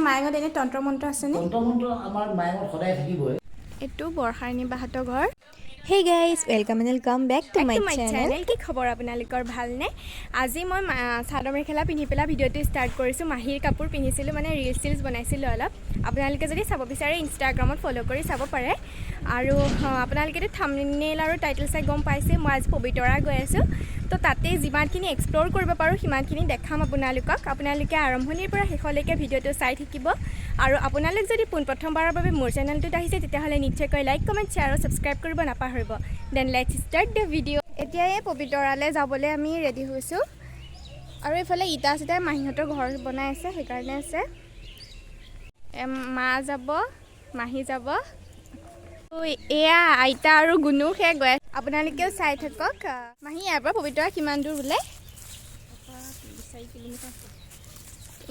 মায়ঙত এনে তন্ত্ৰ মন্ত্ৰ আছেনে? তন্ত্ৰ মন্ত্ৰ আমাৰ মায়ঙত সদায় থাকিবই। এইটো বৰ্ষাৰাণী বাহঁতৰ ঘৰ। Hey guys, welcome and welcome back to my to my channel. Channel. কি খবৰ আপোনালোকৰ, ভালনে? আজি মই চাদৰ মেখেলা পিন্ধি পেলাই ভিডিঅ'টো ষ্টাৰ্ট কৰিছোঁ। মাহীৰ কাপোৰ পিন্ধিছিলোঁ, মানে ৰিলচ চিলছ বনাইছিলোঁ অলপ। আপোনালোকে যদি চাব বিচাৰে, ইনষ্টাগ্ৰামত ফ'ল' কৰি চাব পাৰে। আৰু আপোনালোকেতো থামনেল আৰু টাইটেল চাই গম পাইছে, মই আজি পবিতৰা গৈ আছোঁ। তো তাতেই যিমানখিনি এক্সপ্ল'ৰ কৰিব পাৰোঁ, সিমানখিনি দেখাম আপোনালোকক। আপোনালোকে আৰম্ভণিৰ পৰা শেষলৈকে ভিডিঅ'টো চাই থাকিব। আৰু আপোনালোক যদি পোনপ্ৰথমবাৰৰ বাবে মোৰ চেনেলটোত আহিছে, তেতিয়াহ'লে নিশ্চয়কৈ লাইক, কমেণ্ট, শ্বেয়াৰ আৰু ছাবস্ক্ৰাইব কৰিব নাপাহৰিব। Then let's start the video. এতিয়া এই পবিতৰালৈ যাবলৈ আমি ৰেডি হৈছোঁ। আৰু এইফালে ইটা চিটাই মাহীহঁতৰ ঘৰ বনাই আছে, সেইকাৰণে আছে। মা যাব, মাহী যাব। এয়া আইতা আৰু গুণু সেয়া গৈ আছে। আপোনালোকেও চাই থাকক। মাহী, ইয়াৰ পৰা পবিতৰা কিমান দূৰ বোলে?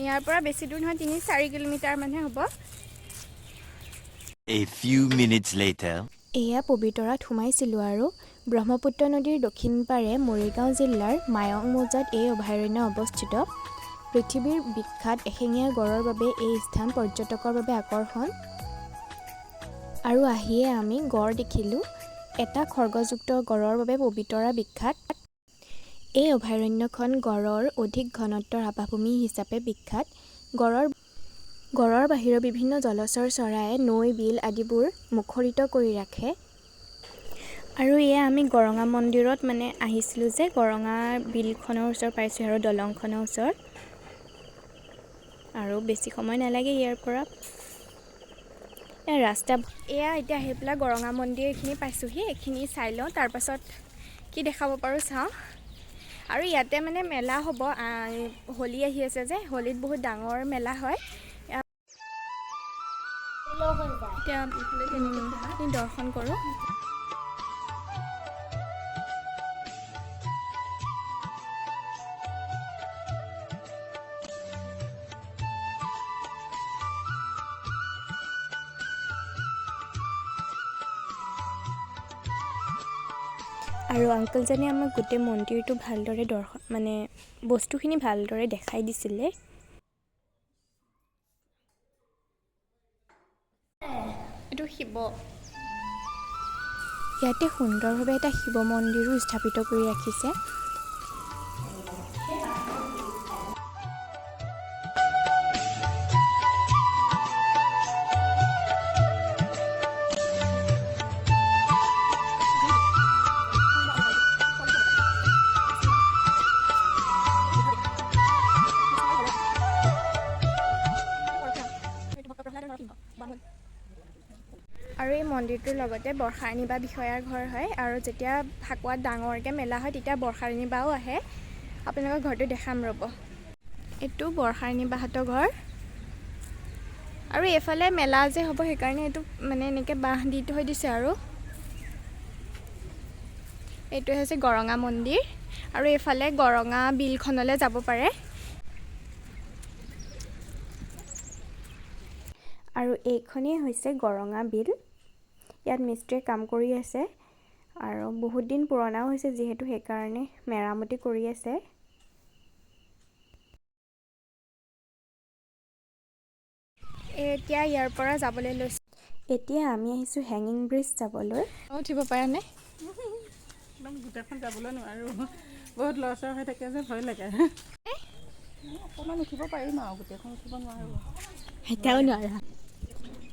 ইয়াৰ পৰা বেছি দূৰ নহয়, 3-4 কিলোমিটাৰ মানহে হ'ব। A few minutes later. এয়া পবিতৰাত সোমাইছিলোঁ আৰু ব্ৰহ্মপুত্ৰ নদীৰ দক্ষিণ পাৰে মৰিগাঁও জিলাৰ মায়ং মৌজাত এই অভয়াৰণ্য অৱস্থিত। পৃথিৱীৰ বিখ্যাত এশিঙীয়া গঁড়ৰ বাবে এই স্থান পৰ্যটকৰ বাবে আকৰ্ষণ। আৰু আহিয়ে আমি গঁড় দেখিলোঁ। এটা খৰ্গযুক্ত গঁড়ৰ বাবে পবিতৰা বিখ্যাত। এই অভয়াৰণ্যখন গঁড়ৰ অধিক ঘনত্বৰ আৱাসভূমি হিচাপে বিখ্যাত। গঁড়ৰ বাহিৰেও বিভিন্ন জলচৰ চৰাইয়ে নৈ, বিল আদিবোৰ মুখৰিত কৰি ৰাখে। আৰু এয়া আমি গৰঙা মন্দিৰত মানে আহিছিলোঁ যে গৰঙা বিলখনৰ ওচৰ পাইছোঁ আৰু দলংখনৰ ওচৰত। আৰু বেছি সময় নালাগে ইয়াৰ পৰা। এয়া ৰাস্তা। এয়া এতিয়া আহি পেলাই গৰঙা মন্দিৰ এইখিনি পাইছোঁহি। এইখিনি চাই লওঁ, তাৰপাছত কি দেখাব পাৰোঁ চাওঁ। আৰু ইয়াতে মানে মেলা হ'ব। হোলী আহি আছে যে, হোলীত বহুত ডাঙৰ মেলা হয়। এতিয়া দৰ্শন কৰোঁ। আৰু আংকলজনে আমাক গোটেই মন্দিৰটো ভালদৰে দৰ্শন, মানে বস্তুখিনি ভালদৰে দেখাই দিছিলে। এইটো শিৱ। ইয়াতে সুন্দৰভাৱে এটা শিৱ মন্দিৰো স্থাপিত কৰি ৰাখিছে। আৰু এই মন্দিৰটোৰ লগতে বৰ্ষাৰাণী বা বিষয়াৰ ঘৰ হয়। আৰু যেতিয়া ফাকুৱাত ডাঙৰকৈ মেলা হয়, তেতিয়া বৰ্ষাৰাণী বাও আহে। আপোনালোকৰ ঘৰটো দেখাম ৰ'ব। এইটো বৰ্ষাৰাণী বাহঁতৰ ঘৰ। আৰু এইফালে মেলা যে হ'ব, সেইকাৰণে এইটো মানে এনেকৈ বাঁহ দি থৈ দিছে। আৰু এইটোৱে হৈছে গৰঙা মন্দিৰ। আৰু এইফালে গৰঙা বিলখনলৈ যাব পাৰে। আৰু এইখনেই হৈছে গৰঙা বিল। ইয়াত মিস্ত্ৰীয়ে কাম কৰি আছে আৰু বহুত দিন পুৰণাও হৈছে যিহেতু, সেইকাৰণে মেৰামতি কৰি আছে। এতিয়া ইয়াৰ পৰা যাবলৈ লৈছোঁ। এতিয়া আমি আহিছোঁ হেঙিং ব্ৰিজ চাবলৈ। উঠিব পাৰানে? একদম গোটেইখন যাবলৈ নোৱাৰোঁ, বহুত লৰচৰ হৈ থাকে যে, ভয় লাগে। অকণমান উঠিব পাৰিম আৰু গোটেইখন উঠিব নোৱাৰোঁ। এতিয়াও নোৱাৰা?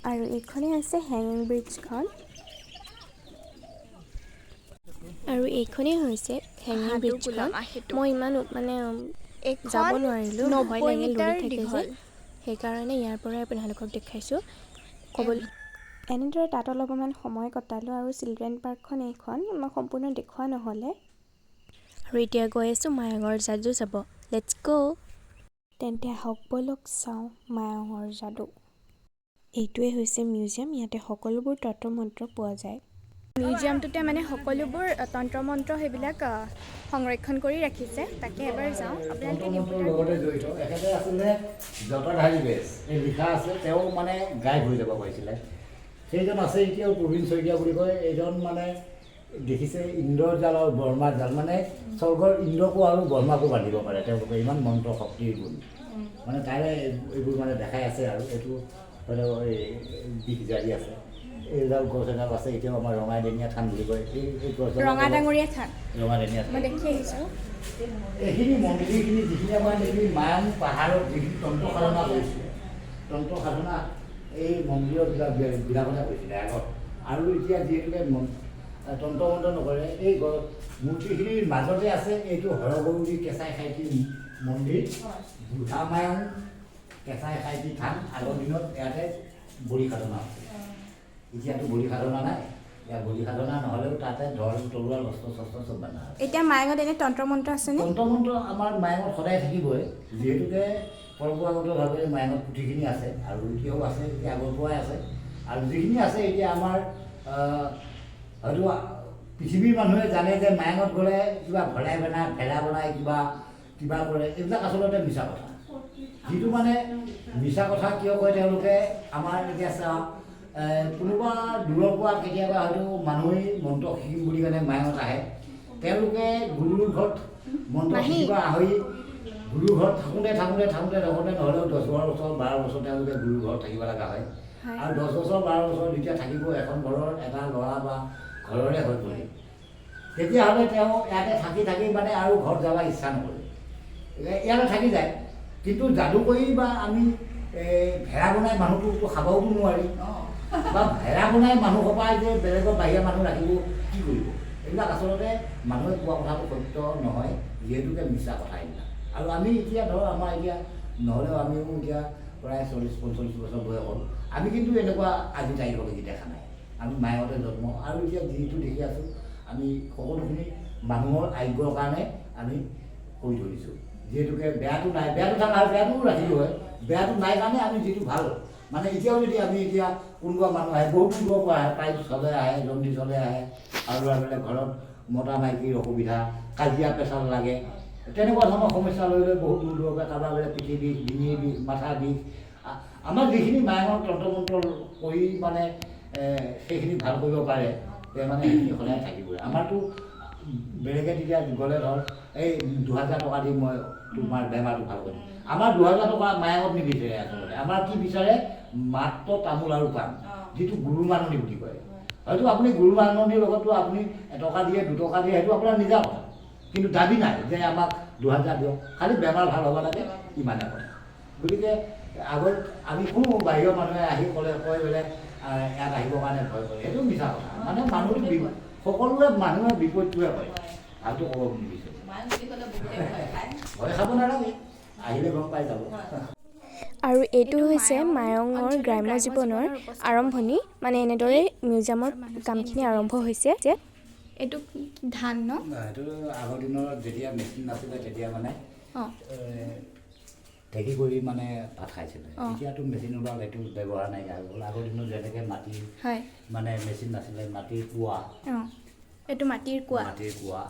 আৰু এইখনেই হৈছে হেঙিং ব্ৰিজখন। আৰু এইখনেই হৈছে হেঙিং সাধু ব্ৰিজখন। গোলামা সেতু। মই ইমান মানে এইখন যাব নোৱাৰিলোঁ, ভয় 90 লাগে, লৰি মিটাৰ থাকে যে। দীঘল। সেইকাৰণে ইয়াৰ পৰাই আপোনালোকক দেখাইছোঁ। ক'বলৈ এনেদৰে তাত অলপমান সময় কটালোঁ। আৰু চিলড্ৰেন পাৰ্কখন এইখন, মই সম্পূৰ্ণ দেখুওৱা নহ'লে। আৰু এতিয়া গৈ আছোঁ মায়ঙৰ যাদু চাব। Let's go. তেন্তে আহক ব'লক, চাওঁ মায়ঙৰ যাদু। এইটোৱে হৈছে মিউজিয়াম। ইয়াতে সকলোবোৰ তন্ত্ৰ মন্ত্ৰ পোৱা যায়। মিউজিয়ামটোতে মানে সকলোবোৰ তন্ত্ৰ মন্ত্ৰ সেইবিলাক সংৰক্ষণ কৰি ৰাখিছে। তাকে এবাৰ যাওঁ। আপোনালোকে তন্ত্ৰ লগতে জড়িত এখেতে আছিলে জটাধাৰী বেজ, এই লিখা আছে। তেওঁ মানে গায়ব হৈ যাব পাৰিছিলে। সেইজন আছে এতিয়াও, প্ৰবীণ শইকীয়া বুলি কয়। এইজন মানে দেখিছে ইন্দ্ৰৰ জাল আৰু ব্ৰহ্মাৰ জাল, মানে স্বৰ্গৰ ইন্দ্ৰকো আৰু ব্ৰহ্মাকো বান্ধিব পাৰে তেওঁলোকে, ইমান মন্ত্ৰ শক্তিৰ গুণ। মানে তাৰে এইবোৰ মানে দেখাই আছে। আৰু এইটো হয়তো এই বিষ জাৰি আছে, এইডাল গছ এডাল আছে এতিয়াও আমাৰ ৰঙাইডেঙীয়া থান বুলি কয়। এই গছডালৰ ৰঙা ডাঙৰীয়া থান। ৰঙাডেঙীয়া থান। মই দেখি আহিছোঁ। এইখিনি মন্দিৰখিনি যিখিনি আমাৰ নেকি মায়ং পাহাৰত যিখিনি তন্ত্ৰ সাধনা কৰিছিলে, তন্ত্ৰ সাধনা এই মন্দিৰত বিলাকতে কৰিছিলে আগত। আৰু এতিয়া যিহেতুকে তন্ত্ৰ মন্ত্ৰ নকৰে, এই মূৰ্তিখিনিৰ মাজতে আছে এইটো হৰগৌৰী কেঁচাই খাইটি মন্দিৰ, বুঢ়া মায়ং কেঁচাই খাইটি থান। আগৰ দিনত ইয়াতে বলি সাধনা আছিল, এতিয়াতো বলি সাধনা নাই। ইয়াত বলি সাধনা নহ'লেও তাতে ধৰ তৰোৱাল অস্ত্ৰ শস্ত্ৰ চব বান্ধা আছে। এতিয়া মায়ঙত এনে তন্ত্ৰ মন্ত্ৰ আছেনে? তন্ত্ৰ মন্ত্ৰ আমাৰ মায়ঙত সদায় থাকিবই, যিহেতুকে পৰম্পৰাগতভাৱে মায়ঙত পুথিখিনি আছে আৰু এতিয়াও আছে, এতিয়া আগৰ পৰাই আছে। আৰু যিখিনি আছে এতিয়া আমাৰ হয়তো পৃথিৱীৰ মানুহে জানে যে মায়ঙত গ'লে কিবা ভৰাই বনায়, ভেড়া বনায়, কিবা কিবা কৰে, এইবিলাক আচলতে মিছা কথা। যিটো মানে মিছা কথা কিয় কয় তেওঁলোকে, আমাৰ এতিয়া চাওক, কোনোবা দূৰৰ পৰা কেতিয়াবা হয়তো মানুহেই মন্ত্ৰ শিকিম বুলি কাৰণে মায়ঙত আহে। তেওঁলোকে গুৰুৰ ঘৰত মন্ত্ৰ মাহী। শিকিব আহি গুৰুৰ ঘৰত থাকোঁতে থাকোঁতে থাকোঁতে থাকোঁতে নহ'লেও 10 বছৰ 12 বছৰ তেওঁলোকে গুৰুৰ ঘৰত থাকিব লগা হয়। আৰু 10 বছৰ 12 বছৰ যেতিয়া থাকিব, এখন ঘৰৰ এটা ল'ৰা বা ঘৰৰে হৈ পৰে, তেতিয়াহ'লে তেওঁ ইয়াতে থাকি থাকি মানে আৰু ঘৰত যাব ইচ্ছা নকৰে, ইয়াতে থাকি যায়। কিন্তু যাদু কৰি বা আমি ভেড়া বনাই মানুহটোতো খাবওতো নোৱাৰি, বা ভেড়া বনাই মানুহ সোপাই যে বেলেগৰ বাহিৰা মানুহ ৰাখিব কি কৰিব? এইবিলাক আচলতে মানুহে কোৱা কথাটো সত্য নহয়, যিহেতুকে মিছা কথা এইবিলাক। আৰু আমি এতিয়া ধৰ আমাৰ এতিয়া নহ'লেও আমিও এতিয়া প্ৰায় 40 45 বছৰ বয়স হ'ল, আমি কিন্তু এনেকুৱা আজি তাৰিখলৈকে দেখা নাই। আমি মায়ঙতে জন্ম আৰু এতিয়া যিটো দেখি আছোঁ আমি সকলোখিনি মানুহৰ আৰোগ্যৰ কাৰণে আমি কৰি ধৰিছোঁ। যিহেতুকে বেয়াটো নাই, বেয়াটো থকা হয় বেয়াটোও ৰাখিলোঁ হয়, বেয়াটো নাই কাৰণে আমি যিটো ভাল মানে এতিয়াও যদি আমি এতিয়া কোনোবা মানুহ আহে, বহুত দূৰৰ পৰা আহে, পাইলছ হ'লে আহে, জণ্ডিছ হ'লে আহে, আৰু বোলে ঘৰত মতা মাইকীৰ অসুবিধা, কাজিয়া পেচাল লাগে, তেনেকুৱা ধৰণৰ সমস্যা লৈ লৈ বহুত দূৰ দূৰৰ পৰা কাৰোবাৰ বোলে পিঠি বিষ, ডিঙিৰ বিষ, মাথা বিষ, আমাৰ যিখিনি মায়ঙৰ তন্ত্ৰ মন্ত্ৰ কৰি মানে সেইখিনি ভাল কৰিব পাৰে, তে মানে সেইখিনি সদায় থাকিবই। আমাৰতো বেলেগে তেতিয়া গ'লে ধৰ এই 2000 টকা দি মই তোমাৰ বেমাৰটো ভাল কৰিম, আমাৰ 2000 টকা মায়ঙত নিবিচাৰে আচলতে। আমাৰ কি বিচাৰে, মাত্ৰ তামোল আৰু পাণ, যিটো গুৰু মাননি বুলি কয়। হয়তো আপুনি গুৰু মাননিৰ লগতো আপুনি এটকা দিয়ে, 2 টকা দিয়ে, সেইটো আপোনাৰ নিজা কথা, কিন্তু দাবী নাই যে আমাক 2000 দিয়ক, খালি বেমাৰ ভাল হ'ব লাগে, ইমানে কথা। গতিকে আগত আমি কোনো বাহিৰৰ মানুহে আহি ক'লে কয় বোলে ইয়াত আহিবৰ কাৰণে ভয় কৰে, সেইটো মিছা কথা। মানে মানুহটো সকলোৱে মানুহে বিপদটোৱে কয়, ভালটো ক'ব নিবিচাৰে। ভয় খাব নালাগে, আহিলে গম পাই যাব। আৰু এইটো হৈছে মায়ঙৰ গ্ৰাম্য জীৱনৰ আৰম্ভণি, মানে এনেদৰেই মিউজিয়ামৰ কামখিনি আৰম্ভ হৈছে। এইটো ধান ন? সেইটো আগৰ দিনত যেতিয়া মেচিন নাছিলে তেতিয়া মানে অঁ ঢেঁকী কৰি মানে ভাত খাইছিলে। এতিয়াতো মেচিন ওলাল, সেইটো ব্যৱহাৰ নাইকিয়া হৈ গ'ল। আগৰ দিনত যেনেকৈ মাটি মানে মেচিন নাছিলে, মাটিৰ কুঁৱা। অঁ, এইটো মাটিৰ কুঁৱা। মাটিৰ কুঁৱা।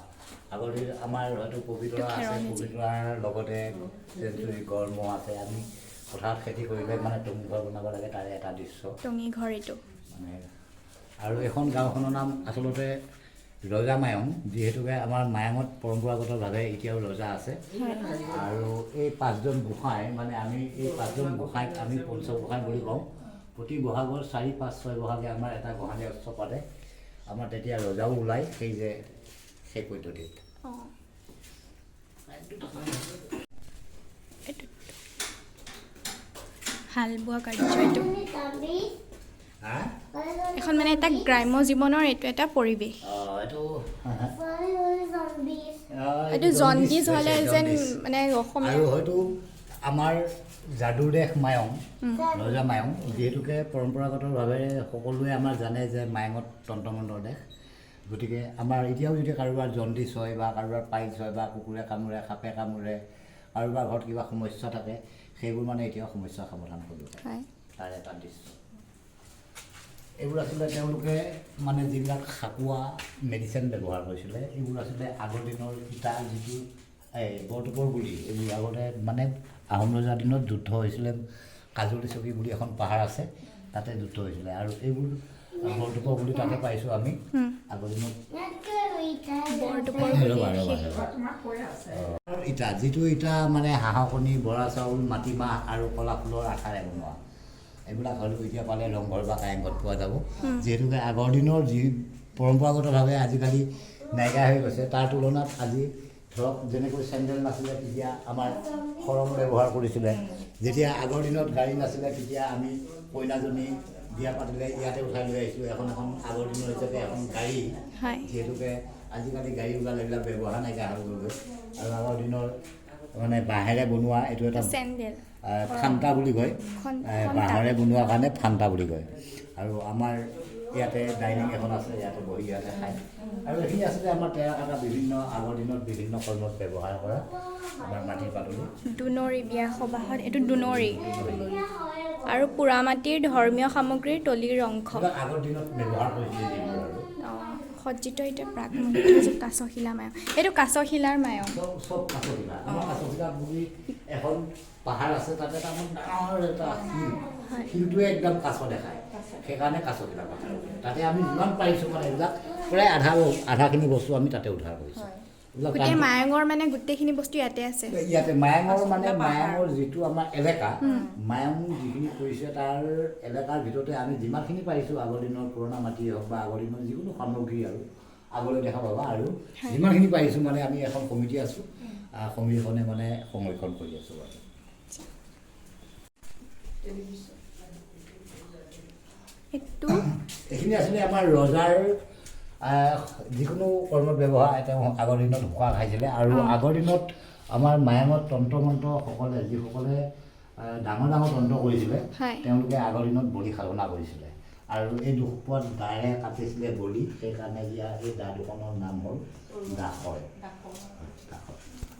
আগৰ দিনত আমাৰ হয়তো পবিতৰা এইটো আছে, খেৰৰ মেজি। পবিতৰাৰ লগতে চেঞ্চুৰী গড়মূহ আছে। আমি পথাৰত খেতি কৰিলে মানে টঙি ঘৰ বনাব লাগে, তাৰে এটা দৃশ্য। টঙি ঘৰ এইটো। মানে আৰু এইখন গাঁওখনৰ নাম আচলতে ৰজা মায়ং, যিহেতুকে আমাৰ মায়ঙত পৰম্পৰাগতভাৱে এতিয়াও ৰজা আছে। আৰু এই পাঁচজন গোঁসাই, মানে আমি এই পাঁচজন গোঁসাইক আমি পঞ্চগোঁসাই বুলি কওঁ। প্ৰতি বহাগৰ 4, 5, 6 বহাগে আমাৰ এটা গোঁসানী উৎসৱ পাতে। আমাৰ তেতিয়া ৰজাও ওলায় সেই যে সেই পদ্ধতিত। অঁ, এইটো হাল বোৱা কাৰ্য এইটো। হা। এখন মানে এটা গ্ৰাম্য জীৱনৰ এইটো এটা পৰিৱেশ। অঁ, এইটো এইটো জণ্ডিছ হ'লে হৈছে, যেন জণ্ডিছ। মানে অসমীয়া আৰু হয়তো আমাৰ যাদুৰ দেশ মায়ং, ৰজা মায়ং, যিহেতুকে পৰম্পৰাগতভাৱে সকলোৱে আমাৰ জানে যে মায়ঙত তন্ত্ৰ দেশ। গতিকে আমাৰ এতিয়াও যদি কাৰোবাৰ জণ্ডিছ হয় বা কাৰোবাৰ পাইলছ হয় বা কুকুৰে কামোৰে, সাপে কামোৰে, কাৰোবাৰ ঘৰত কিবা সমস্যা থাকে, সেইবোৰ মানে এতিয়াও সমস্যা সমাধান কৰিব পাৰে। তাৰে এটা দৃশ্য এইবোৰ। আচলতে তেওঁলোকে মানে যিবিলাক সাকুৱা মেডিচিন ব্যৱহাৰ কৰিছিলে, এইবোৰ আচলতে আগৰ দিনৰ ইটা, যিটো এই বৰটোপৰ গুৰি, এইবোৰ আগতে মানে আহোম ৰজাৰ দিনত যুদ্ধ হৈছিলে, কাজলী চকী বুলি এখন পাহাৰ আছে, তাতে যুদ্ধ হৈছিলে। আৰু এইবোৰ বৰটোপৰ গুলি তাতে পাইছোঁ আমি আগৰ দিনত। বৰটোপৰ ৰ'বা, ৰ'বা, ৰ'বা। ইটা, যিটো ইটা মানে হাঁহৰ কণী, বৰা চাউল, মাটিমাহ আৰু কলা ফুলৰ আঠাৰে বনোৱা। এইবিলাক হয়তো এতিয়া পালে ৰংঘৰ বা কাৰেংঘৰত পোৱা যাব। যিহেতুকে আগৰ দিনৰ যি পৰম্পৰাগতভাৱে আজিকালি নাইকিয়া হৈ গৈছে, তাৰ তুলনাত আজি ধৰক যেনেকৈ চেণ্ডেল নাছিলে তেতিয়া আমাৰ খৰম ব্যৱহাৰ কৰিছিলে। যেতিয়া আগৰ দিনত গাড়ী নাছিলে তেতিয়া আমি কইনাজনী বিয়া পাতিলে ইয়াতে উঠাই লৈ আহিছিলোঁ এখন এখন আগৰ দিনৰ হিচাপে এখন গাড়ী। হয়। যিহেতুকে আজিকালি গাড়ী ওলালে এইবিলাক ব্যৱহাৰ নাইকিয়া হৈ গ'লগৈ। আৰু আগৰ দিনৰ মানে বাঁহেৰে বনোৱা এইটো এটা চেণ্ডেল ফান্তা বুলি কয়। খন্তা। বাঁহেৰে বনোৱাৰ কাৰণে ফান্তা বুলি কয়। আৰু আমাৰ ইয়াতে ডাইনিং এখন আছে, ইয়াতে বহি ইয়াতে খায়। আৰু এইখিনি আছিলে আমাৰ টেৰাকোটা, বিভিন্ন আগৰ দিনত বিভিন্ন কৰ্মত ব্যৱহাৰ কৰা আমাৰ মাটিৰ পাতলি। দুনৰি, বিয়া সবাহত এইটো দুনৰি। আৰু পোৰামাটিৰ ধৰ্মীয় সামগ্ৰীৰ তলিৰ অংশ। এইবিলাক আগৰ দিনত ব্যৱহাৰ কৰিছিলে যিবোৰ আৰু। অঁ, সজ্জিত এতিয়া প্ৰাক মধ্যযুগ কাছশিলা মায়ং। এইটো কাছশিলাৰ মায়ং। চব চব কাছশিলা। আমাৰ কাছশিলা বুলি এখন পাহাৰ আছে, তাতে এটা আমাৰ ডাঙৰ এটা শিল, শিলটোৱে একদম কাছ দেখায়, সেইকাৰণে কাছশিলা পাহাৰ। তাতে আমি যিমান পাৰিছোঁ মানে এইবিলাক প্ৰায় আধাখিনি বস্তু আমি তাতে উদ্ধাৰ কৰিছোঁ। এইবিলাক গোটেই মায়ঙৰ মানে গোটেইখিনি বস্তু ইয়াতে আছে। ইয়াতে মায়ঙৰ মানে মায়ঙৰ যিটো আমাৰ এলেকা, মায়ং যিখিনি কৰিছে তাৰ এলেকাৰ ভিতৰতে আমি যিমানখিনি পাৰিছোঁ আগৰ দিনৰ পুৰণা মাটিয়ে হওক বা আগৰ দিনৰ যিকোনো সামগ্ৰী আৰু আগলৈ দেখা পাবা। আৰু যিমানখিনি পাৰিছোঁ মানে আমি এখন কমিটি আছোঁ, কমিটিখনে মানে সংৰক্ষণ কৰি আছোঁ বাৰু। এইটো এইখিনি আছিলে আমাৰ ৰজাৰ যিকোনো কৰ্মত ব্যৱহাৰ। তেওঁ আগৰ দিনত শুকা খাইছিলে। আৰু আগৰ দিনত আমাৰ মায়ঙত তন্ত্ৰ মন্ত্ৰসকলে যিসকলে ডাঙৰ ডাঙৰ তন্ত্ৰ কৰিছিলে, তেওঁলোকে আগৰ দিনত বলি সাধনা কৰিছিলে। আৰু এই দুখপোৱাত দাৰে কাটিছিলে বলি, সেইকাৰণে ইয়াৰ এই দা দুখনৰ নাম হ'ল দাসৰ।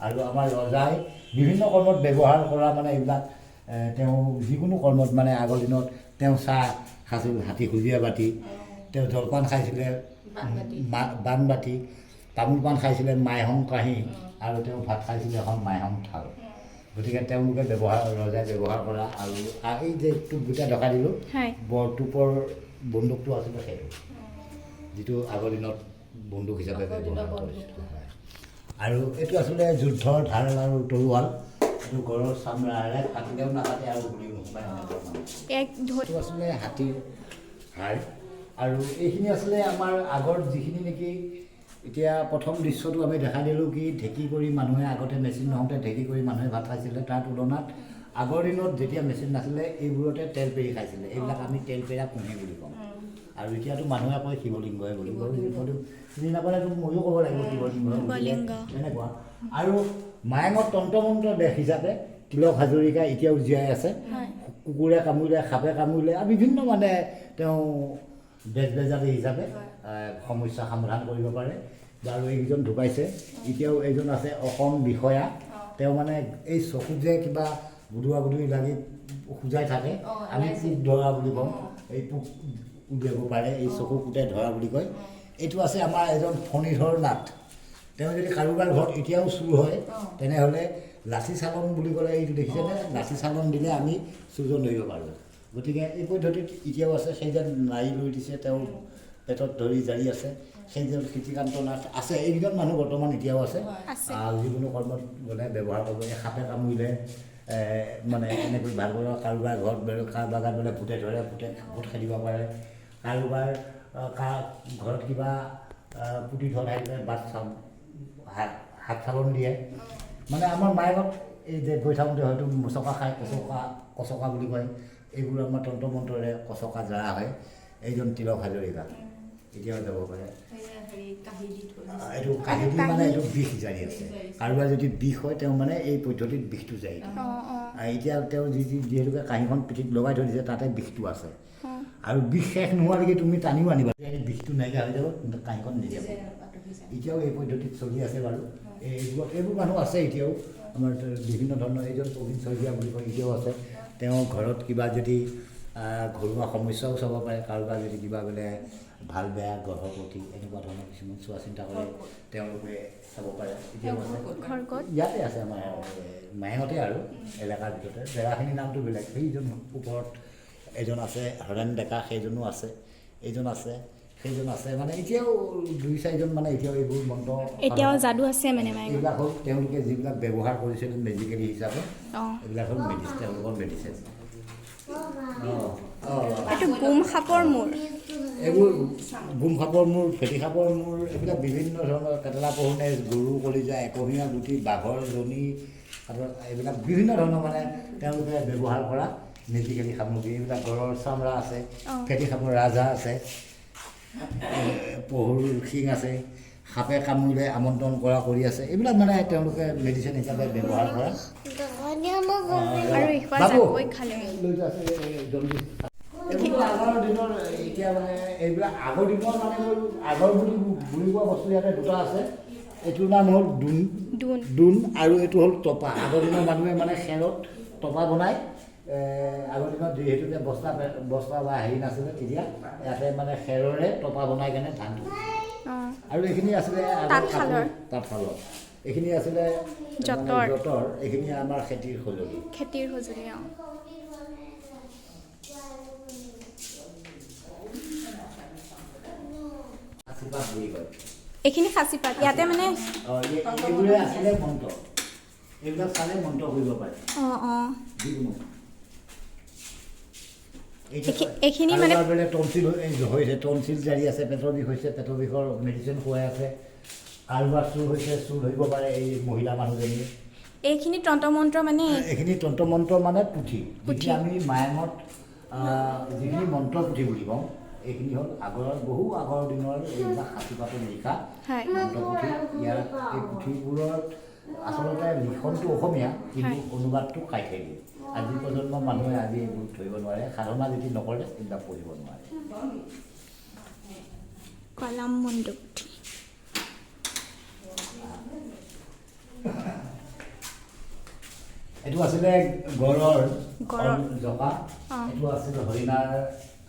আৰু আমাৰ ৰজাই বিভিন্ন কৰ্মত ব্যৱহাৰ কৰা মানে এইবিলাক তেওঁ যিকোনো কৰ্মত মানে আগৰ দিনত তেওঁ চাহ খাইছিল হাতী খুজীয়া বাতি, তেওঁ জলপান খাইছিলে বানবাতি, তামোল পাণ খাইছিলে মাইহং কাঁহী, আৰু তেওঁ ভাত খাইছিলে এখন মাইহং থাল। গতিকে তেওঁলোকে ব্যৱহাৰ, ৰজাই ব্যৱহাৰ কৰা। আৰু এই যে টোপকেইটা দেখা দিলোঁ, বৰটোপৰ বন্দুকটো আছিলে সেইটো, যিটো আগৰ দিনত বন্দুক হিচাপে ব্যৱহাৰ কৰিছিলে। আৰু এইটো আছিলে যুদ্ধৰ ঢাল আৰু তৰোৱাল। এইটো গড়ৰ চামৰাৰে, কাটিলেও নাকাটে আৰু গুলিও নোসোমায় এনেকুৱা মানে। এইটো আছিলে হাতীৰ হাড়। আৰু এইখিনি আছিলে আমাৰ আগৰ যিখিনি নেকি এতিয়া প্ৰথম দৃশ্যটো আমি দেখা দিলোঁ কি ঢেঁকী কৰি মানুহে আগতে মেচিন নহওঁতে ঢেঁকী কৰি মানুহে ভাত খাইছিলে। তাৰ তুলনাত আগৰ দিনত যেতিয়া মেচিন নাছিলে এইবোৰতে তেল পেৰি খাইছিলে। এইবিলাক আমি তেল পেৰা কুঁহি বুলি কওঁ। আৰু এতিয়াতো মানুহে কয় শিৱলিংগই বুলি কয়, শিৱলিংগ চিনি নাপালেতো ময়ো ক'ব লাগিব শিৱলিংগ, তেনেকুৱা। আৰু মায়ঙত তন্ত্ৰমন্ত্ৰ দেশ হিচাপে তিলক হাজৰিকা এতিয়াও জীয়াই আছে। কুকুৰে কামুৰিলে, সাপে কামুৰিলে আৰু বিভিন্ন মানে তেওঁ বেজ বেজালি হিচাপে সমস্যা সমাধান কৰিব পাৰে। আৰু এইকেইজন ঢুকাইছে। এতিয়াও এইজন আছে অসম বিষয়া, তেওঁ মানে এই চকুত যে কিবা গুদুৱা গুদুই লাগি খোজাই থাকে, আমি পোক ধৰা বুলি কওঁ, এই পোক উলিয়াব পাৰে, এই চকু কুটে ধৰা বুলি কয়। এইটো আছে আমাৰ এজন ফণীধৰ নাথ। তেওঁ যদি কাৰোবাৰ ঘৰত এতিয়াও চুৰ হয় তেনেহ'লে লাঠি চালন বুলি ক'লে, এইটো দেখিছেনে, লাঠি চালন দিলে আমি চুৰজন ধৰিব পাৰোঁ। গতিকে এই পদ্ধতিত এতিয়াও আছে। সেইজন নাৰী লৈ দিছে, তেওঁ পেটত ধৰি জাৰি আছে। সেইজন কীৰ্তিকান্ত নাথ আছে। এইকেইজন মানুহ বৰ্তমান এতিয়াও আছে। যিকোনো কৰ্মত গ'লে ব্যৱহাৰ কৰিব। এই সাপে কামুৰিলে মানে এনেকৈ ভাল কৰিব। কাৰোবাৰ ঘৰত কাৰোবাৰ গাত বোলে ভূতে ধৰে, ভূতে ভূত খেদিব পাৰে। কাৰোবাৰ ঘৰত কিবা পুতি থোৱা থাকিলে বাট চাম হাত চালন দিয়ে। মানে আমাৰ মায়ঙত এই যে গৈ থাকোঁতে হয়তো মোচকা খায়, কচকা কচকা বুলি কয়, এইবোৰ আমাৰ তন্ত্ৰ মন্ত্ৰৰে কচকা জৰা হয়। এইজন তিলক হাজৰিকা এতিয়াও যাব পাৰে। এইটো কাঁহী দি মানে এইটো বিষ জাৰি আছে। কাৰোবাৰ যদি বিষ হয় তেওঁ মানে এই পদ্ধতিত বিষটো জাৰি দিয়ে। এতিয়া তেওঁ যিহেতুকে কাঁহীখন পিঠিত লগাই থৈ দিছে, তাতে বিষটো আছে। আৰু বিষ শেষ নোহোৱালৈকে তুমি টানিও আনিবা, এই বিষটো নাইকিয়া হৈ যাব, কিন্তু কাঁহীখন নিজে। এতিয়াও এই পদ্ধতিত চলি আছে বাৰু। এইবোৰ মানুহ আছে এতিয়াও আমাৰ বিভিন্ন ধৰণৰ। এইজন প্ৰবীণ শইকীয়া বুলি কয়, এতিয়াও আছে। তেওঁ ঘৰত কিবা যদি ঘৰুৱা সমস্যাও চাব পাৰে, কাৰোবাৰ যদি কিবা বোলে ভাল বেয়া গৰ্ভৱতী এনেকুৱা ধৰণৰ কিছুমান চোৱা চিন্তা কৰে, তেওঁলোকে চাব পাৰে। এতিয়াও আছে। ইয়াতে আছে আমাৰ মায়ঙতে আৰু এলেকাৰ ভিতৰতে। জেগাখিনিৰ নামটো বেলেগ। সেইজন ওপৰত এজন আছে হৰেণ ডেকা, সেইজনো আছে, এইজন আছে। সেইজন আছে, মানে এতিয়াও দুই চাৰিজন মানে এতিয়াও এইবোৰ মন্ত্ৰ এতিয়াও যাদু আছে মানে মায়ঙত। এইবিলাক হ'ল তেওঁলোকে যিবিলাক ব্যৱহাৰ কৰিছিল মেজিকেলি হিচাপে, এইবিলাক হ'ল মেডিচিন, তেওঁলোকৰ মেডিচিন। অঁ। এইটো গোম সাপৰ মূৰ। এইবোৰ গোম সাপৰ মূৰ, ফেটি সাপৰ মূৰ, এইবিলাক বিভিন্ন ধৰণৰ কেটেলা পহুনে, গৰু কলিজা, একশিঙীয়া গুটি, বাঘৰ জনী, আৰু এইবিলাক বিভিন্ন ধৰণৰ মানে তেওঁলোকে ব্যৱহাৰ কৰা মেজিকেলি সামগ্ৰী। এইবিলাক গড়ৰ চামৰা আছে, ফেটি সাপৰ ৰাজহাঁহ আছে, পহুৰ শিং আছে, সাপে কামুৰিলে আমন্ত্ৰণ কৰা কৰি আছে। এইবিলাক মানে তেওঁলোকে মেডিচিন হিচাপে ব্যৱহাৰ কৰা। আৰু এইসোপা বাবু, জাকৈ খালে। লৈ যোৱা আছে, এই জণ্ডিছ। এইবোৰ আগৰ দিনৰ, এতিয়া মানে এইবিলাক আগৰ দিনৰ মানে আগৰ বুলি বুলি কোৱা বস্তু ইয়াতে দুটা আছে। এইটোৰ নাম হ'ল দোন। দোন। দোন আৰু এইটো হ'ল টপা। আগৰ দিনৰ মানুহে মানে খেৰত টপা বনাই, আগৰ দিনত যিহেতুকে বস্তা বস্তা বা হেৰি নাছিলে, তেতিয়া ইয়াতে মানে খেৰৰে টপা বনাই কেনে ধান তুলিছিলে। আৰু এইখিনি আছিলে আগৰ তাঁতশালৰ। কাপোৰ, তাঁতশালৰ। এইখিনি আছিলে মানে যঁতৰ। যঁতৰ। এইখিনি আমাৰ খেতিৰ সঁজুলি। খেতিৰ সঁজুলি, অঁ। সাঁচিপাত বুলি কয়। এইখিনি সাঁচিপাত ইয়াতে মানে। অঁ, এইবোৰে আছিলে মন্ত্ৰ। এইবিলাক চালে মন্ত্ৰ কৰিব পাৰে অঁ অঁ যিকোনো। এইখিনি মানে- কাৰোবাৰ বোলে টনচিল হৈছে, টনচিল জাৰি আছে, পেটৰ বিষ হৈছে, পেটৰ বিষৰ মেডিচিন খুৱাই আছে। কাৰোবাৰ চুৰ হৈছে, চুৰ ধৰিব পাৰে এই মহিলা মানুহজনীয়ে। এইখিনি তন্ত্ৰ মন্ত্ৰ মানে। এইখিনি তন্ত্ৰ মন্ত্ৰ মানে পুথি, যিখিনি আমি মায়ঙত যিখিনি মন্ত্ৰ পুথি বুলি কওঁ, এইখিনি হ'ল আগৰ, বহু আগৰ দিনৰ এইবিলাক সাঁচিপাতত লিখা মন্ত্ৰ পুথি। ইয়াৰ এই পুথিবোৰত আচলতে লিখনটো অসমীয়া, কিন্তু অনুবাদটো কাইথেলী। আজি প্ৰজন্মৰ মানুহে আজি এইবোৰ ধৰিব নোৱাৰে। সাধনা যদি নকৰে, এইবিলাক পঢ়িব নোৱাৰে। কলাম মন্ত্ৰ পুথি। এইটো আছিলে গড়ৰ গঁড়ৰ। জকা। এইটো আছিলে হৰিণাৰ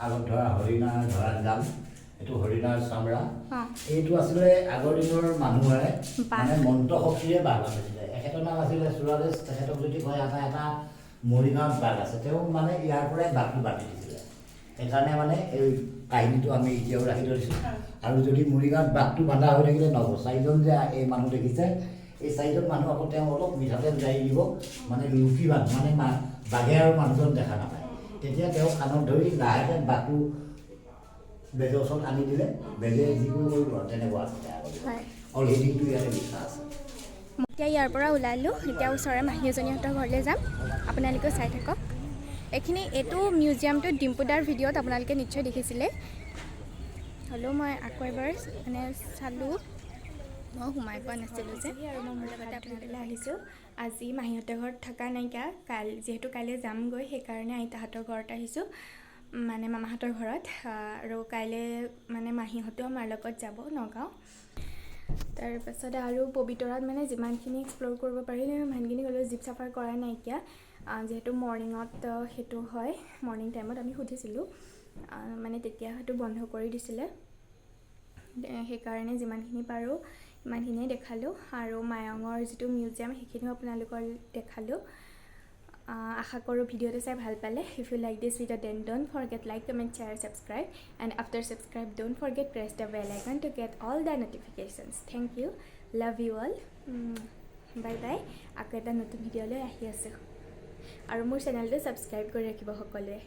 আগত ধৰা, হৰিণাৰ ধৰা জাল। এইটো হৰিণাৰ চামৰা। এইটো আছিলে আগৰ দিনৰ মানুহে বাঘ। মানে মন্ত্ৰ শক্তিৰে বাঘ বান্ধিছিলে। এখেতৰ নাম আছিলে চুৰালেশ। তেখেতক যদি কয় এটা এটা মৰিগাঁৱত বাঘ আছে, তেওঁ মানে ইয়াৰ পৰাই বাঘটো বান্ধি দিছিলে। সেইকাৰণে মানে এই কাহিনীটো আমি এতিয়াও ৰাখি থৈছোঁ। আৰু যদি মৰিগাঁৱত বাঘটো বান্ধা হৈ থাকিলে নহ'ব, চাৰিজন যে এই মানুহ দেখিছে, এই চাৰিজন মানুহ আকৌ তেওঁ অলপ মিঠাতেল জাৰি দিব, মানে লুকি বাঘ মানে বাঘে আৰু মানুহজন দেখা নাপায়। তেতিয়া তেওঁ কাণত ধৰি লাহেকৈ বাঘটো বেজৰ ওচৰত আনি দিলে বেজে যি কৰিব আৰু তেনেকুৱা আছিলে আগতে। অল হেডিংটো ইয়াতে লিখা আছে। এতিয়া ইয়াৰ পৰা ওলালোঁ। এতিয়া ওচৰৰে মাহী এজনীহঁতৰ ঘৰলৈ যাম। আপোনালোকেও চাই থাকক এইখিনি। এইটো মিউজিয়ামটো ডিম্পুদাৰ ভিডিঅ'ত আপোনালোকে নিশ্চয় দেখিছিলে। হ'লেও মই আকৌ এবাৰ মানে চালোঁ, মই সোমাই পোৱা নাছিলোঁ যে। আৰু মই মোৰ লগতে আপোনালোকলৈ আহিছোঁ। আজি মাহীহঁতৰ ঘৰত থকা নাইকিয়া কাল, যিহেতু কাইলৈ যামগৈ, সেইকাৰণে আইতাহঁতৰ ঘৰত আহিছোঁ, মানে মামাহঁতৰ ঘৰত। আৰু কাইলৈ মানে মাহীহঁতেও আমাৰ লগত যাব নগাঁও। তাৰপাছত আৰু পবিতৰাত মানে যিমানখিনি এক্সপ্ল'ৰ কৰিব পাৰি সিমানখিনি গ'লেও জীপ চাফাৰ কৰা নাইকিয়া, যিহেতু মৰ্ণিঙত সেইটো হয়। মৰ্ণিং টাইমত আমি সুধিছিলোঁ, মানে তেতিয়া সেইটো বন্ধ কৰি দিছিলে। সেইকাৰণে যিমানখিনি পাৰোঁ সিমানখিনিয়ে দেখালোঁ আৰু মায়ঙৰ যিটো মিউজিয়াম সেইখিনিও আপোনালোকক দেখালোঁ। আশা কৰোঁ ভিডিঅ'টো চাই ভাল পালে। If you like this video, then don't forget like, comment, share, subscribe, and after subscribe, don't forget press the bell icon to get all the notifications. Thank you, love you all, bye bye. আকৌ এটা নতুন ভিডিঅ'লৈ আহি আছোঁ আৰু মোৰ চেনেলটো subscribe কৰি ৰাখিব সকলোৱে।